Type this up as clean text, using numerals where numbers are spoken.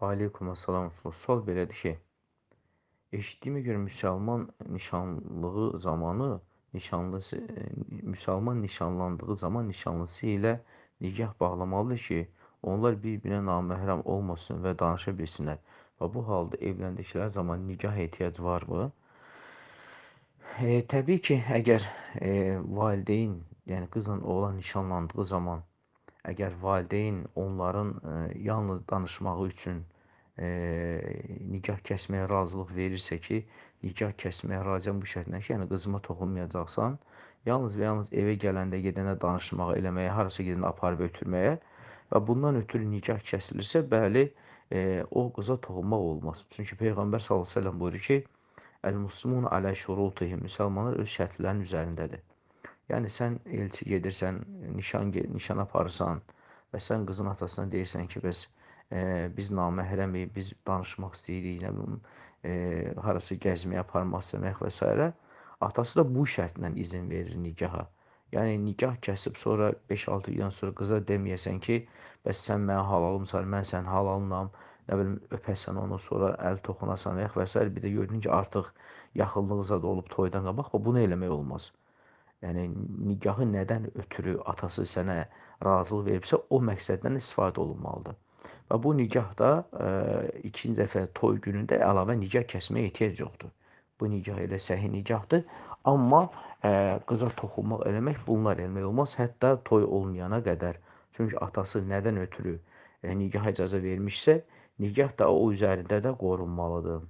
Aleyküm əssalam. Sual belədir ki, eşitdiyimə görə müsəlman nişanlığı zamanı nişanlısı müsəlman nişanlandığı zaman nişanlısı ilə nikah bağlamalıdır ki, onlar bir-birinə naməhrəm olmasın və danışa bilsinlər. Və bu halda evləndikləri zaman nikah ehtiyac varmı? Təbii ki, əgər valideyn, yəni qızla oğlan nişanlandığı zaman, əgər valideyn onların yalnız danışmağı üçün nikah kəsməyə razılıq verirsə ki, nikah kəsməyə razıyam bu şərtlə ki, yəni qızıma toxunmayacaqsan, yalnız və yalnız evə gələndə, gedəndə danışmağa, eləməyə, harasa gedəndə aparıb ötürməyə və bundan ötürü nikah kəsilirsə, bəli, o qıza toxunmaq olmaz. Çünki Peyğəmbər sallallahu əleyhi və səlləm buyurur ki, Əl-muslimun alə şurutihim, müsəlmanlar öz şərtlərinin üzərindədir. Yəni sən elçi gedirsən, nişan aparırsan və sən qızın atasına deyirsən ki, bəs biz naməhrəmik, biz danışmaq istəyirik, nə bilim, harasa gəzməyə aparmaq istəmək və s. Atası da bu şərtlə izin verir nikaha. Yəni nikah kəsib sonra 5-6 ildən sonra qıza deməyəsən ki, bəs sən mənim halalımsan, mən sənin halalınam, nə bilim, öpəsən onu, sonra əl toxunasan və s. Bir də gördün ki, artıq yaxınlıq zad olub toydan qabaq, bunu eləmək olmaz. Yəni nikahı nədən ötürü atası sənə razılıq veribsə, o məqsəddən istifadə olunmalıdır. Və bu nikah da ikinci dəfə toy günündə əlavə nikah kəsməyə ehtiyac yoxdur. Bu nikah elə səhih nikahdır, amma qıza toxunmaq eləmək, bunlar eləmək olmaz, hətta toy olmayana qədər. Çünki atası nədən ötürü nikaha icazə vermişsə, nikah da o üzərində də qorunmalıdır.